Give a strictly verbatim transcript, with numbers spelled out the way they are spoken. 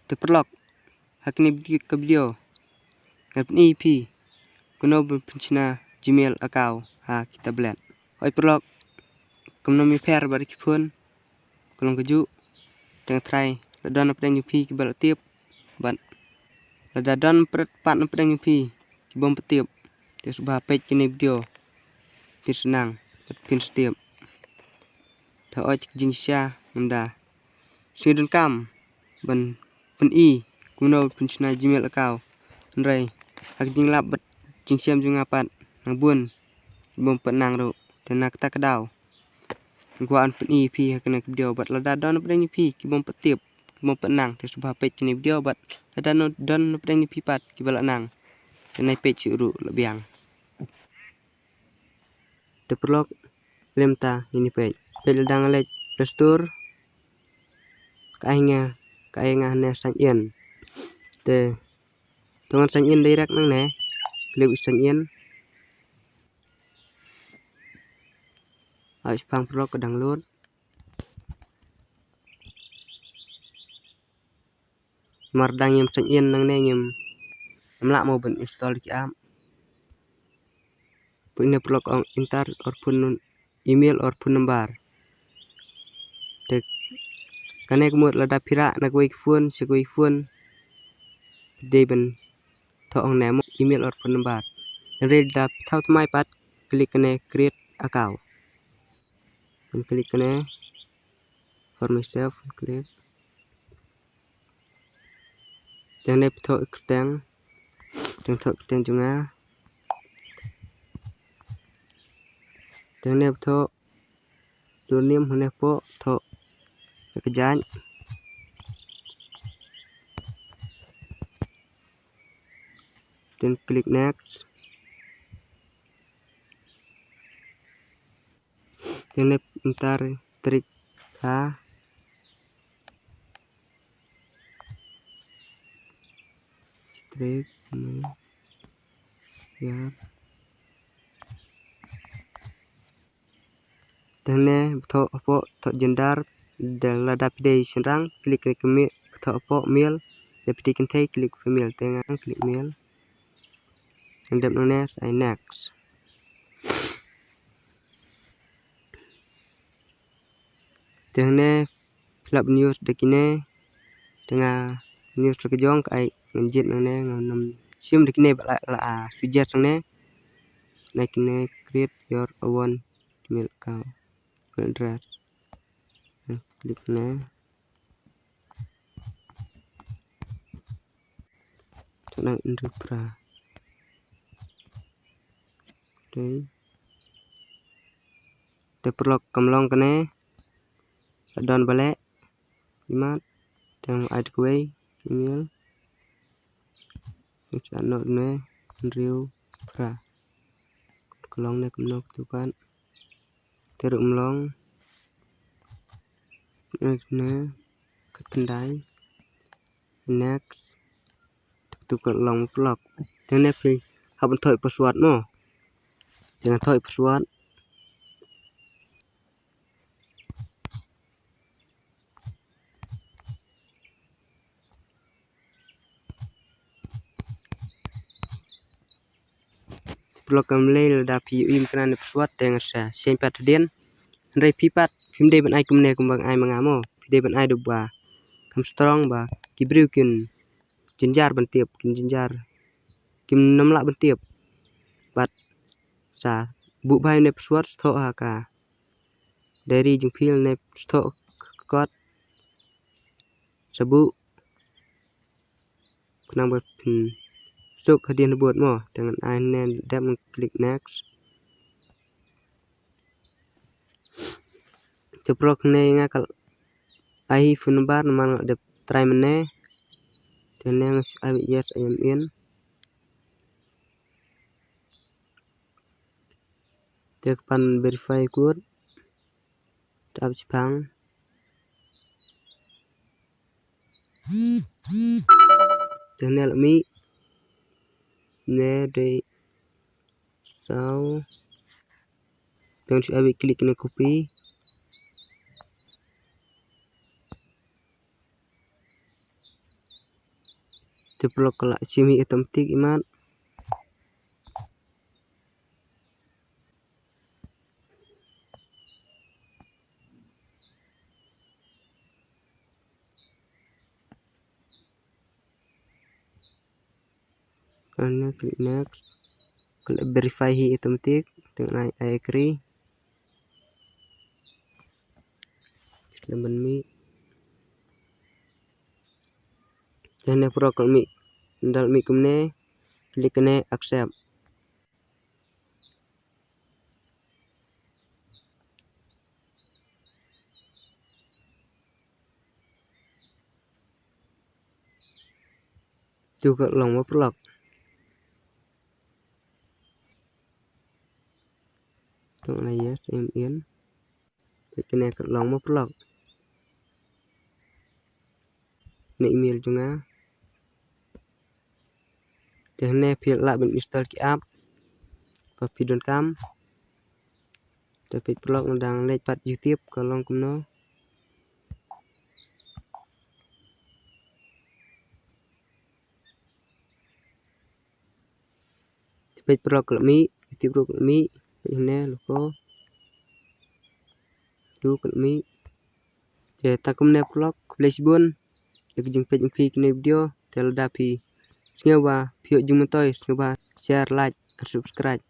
Te paralok, ha kane video, ka video ngan pyni ïa phi kumno ban pynshna Gmail account ha ki tablet. Hooid paralok, kumno me pher bad ki phone, ka long kajuh. Te nga trai, lada don na pdeng jong phi kiba la tip, bad lada don pat na pdeng jong phi kibym pat tip, te sngewbha peit kane video, phin sa nang bad phin sa tip. Te hooid ka jingshisha mynta, sngew donkam ban pyni kumno pynshna Gmail account. Hynrei ha ka jinglap bad jingshem jong nga pat, nang bun kibym pat nang ruh. Te na kata ka daw nga kwah ban pyni ïa phi ha kane ka video, bad lada don na pdeng jong phi kibym pat tip, kibym pat nang, te sngewbha peit kane ka video, bad lada don na pdeng jong phi pat kiba la nang, te nai peit shuh ruh, la biang. Te paralok, lem ta ngin ïa peit. Peit, lada nga leit Play Store, ka ai nga, ka ai nga hangne sign in. Te to ngan sign in direct nangne. Klik sign in. Ai, shaphang paralok, ka download. Namar lada ngim sign in nangne, ngim, ngim lah mo ban install ki app. Pynne paralok, ong enter or phone nun-, email or phone number. Te kane ka mut lada phi rah na kawei ka phone sha kawei ka phone, phi dei ban thoh hangne mo, email or phone number. Hynrei lada phi thaw thymmai pat, klik kane create account. Phin klik kane for myself, phin klik. Te hangne phi thoh kyrteng, te thoh kyrteng jong nga. Te hangne phi thoh surname, hangne phi thoh ka jait. Te klik next. Te hangne enter tarik ha. Tarik, Mei, ïa. Te hangne thoh hapoh, thoh gender, da lada phi dei shynrang, klik kane ka me-, thoh hapoh male, da phi dei kynthei, klik female, te nga klik male. Ngan dep nangne, ai next. Te hangne phi lah ban use da kine, te nga use la ka jong ka, ai ngan jied nangne, nga nym shim da kine ba la, la, ah, suggest nangne. Na kine create your own Gmail account, email address. Klik ne. Te na Indra Pra. Te, te paralok, kam long kane. La don ba leh. Imat. Te ai da kawei email. Te sa noh ne Indra Pra. Ka long ne kumno katu pat. Te ruh ym long. Next ne, khatkhyndai. Next. Te katu ka long paralok. Te ne phi hap ban thoh password mo. Te ngan thoh password. Paralok, kam lei lada phi ïohi ïa kane ka password te nga sa sheiñ pat hadien. Hynrei phi pat phim dei ban ai kumne kumba nga ai ma nga mo. Phi dei ban ai da ba kham strong ba ki briew kin jynjar ban tip, kin jynjar, kim nym lah ban tip. Bad sa buh bha ïa une u password, sa thoh ha ka diary jong phi, ne sa thoh ka kot, sa buh. Khnang ba phin suk hadien habud mo. Te ngan ai ne, dep ngan klik next. Te paralok, ne nga ka ai hi phone number namar nga dep try mynne. Te ne nga ai yes, I am in. Te ka pan verify code. Te ap shiphang. Te ne la mih. Ne dei saw. Te ngan shu ai klik ne copy. Te paralok ka la shim hi automatic imat. Kane click next. Ka la verify hi automatic. Te ngan ai I agree. Lem ban mih. Te hangne paralok ka la mih. Ynda la mih kumne, click kane accept. Tu ka long ma paralok. Tu ngan ai yes, im in. Peit kane ka long ma paralok. Ne email jong nga. Te hangne phi lah ban install ki app ba phi donkam. Te peit paralok, nga dang leit pat YouTube ka long kumno. Te peit paralok ka la mih, YouTube ruh ka la mih, peit hangne loko. Tu ka la mih. Te tang kumne paralok, khublei shibun ïa ka jingpeit jong phi kine ki video. Te lada phi sngew ba phi ïoh jingmyntoi, sngewbha share, like and subscribe.